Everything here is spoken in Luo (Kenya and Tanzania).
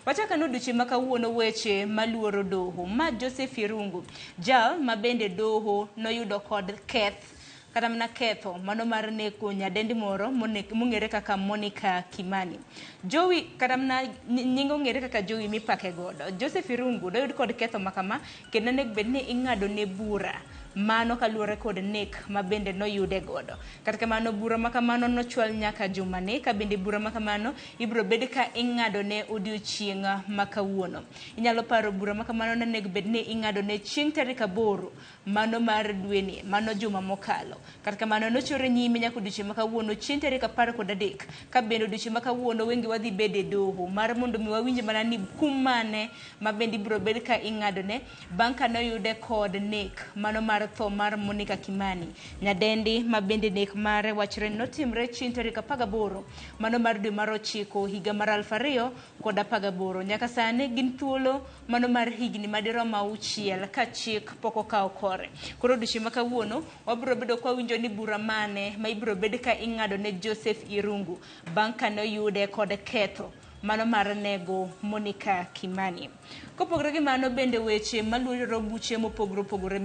Wachak ane odiochieng' ma kawuono weche maluoro doho. Ma Joseph Irungu, jal ma bende doho noyudo kod keth kata mana ketho mano mar neko nyadendi moro mong'ere kaka Monica Kimani. Jowi kata mana nyinge ong'ere kaka Jowi mipake godo. Joseph Irungu doyud kod ketho ma kama kendo onego bed ni ing'ado ne bura mano kaluwore kod nek ma bende noyude godo. Kata kamano bura ma kamano nochwal nyaka jumani ka bende bura ma kamano ibiro bed ka ing'ado ne odiochieng' ma kawuono. Inyalo paro bura ma kamano nonego bed ni ing'ado ne chieng' tarik 8 mano mar dweni, mano juma mokalo. Kata kamano nochore nyime nyaka odiochieng' ma kawuono chieng' tarik 13 ka bende odiochieng' ma kawuono wengi wadhi bedo e doho mar mondo mi wawinj mana ni kum mane ma bende ibiro bed ka ing'adone bang' ka noyude kod nek mano mar tho mar Monica Kimani, nyadendi ma bende nek mare wachre ni notimre chieng' tarik 18 mano mar dwe mar 9 higa mar 2018. Nyaka sani gin thuolo mano mar higni madirom 6 ka chik pok okawo kore. Koro odiochieng' ma kawuono wabiro bedo kwa winjo ni bura mane ma ibiro bed ka ing'ado ne Joseph Irungu bang' ka noyude kod ketho mano mar nego Monica Kimani. Kopogore gi mano bende weche maluoro buche mopogore opogore.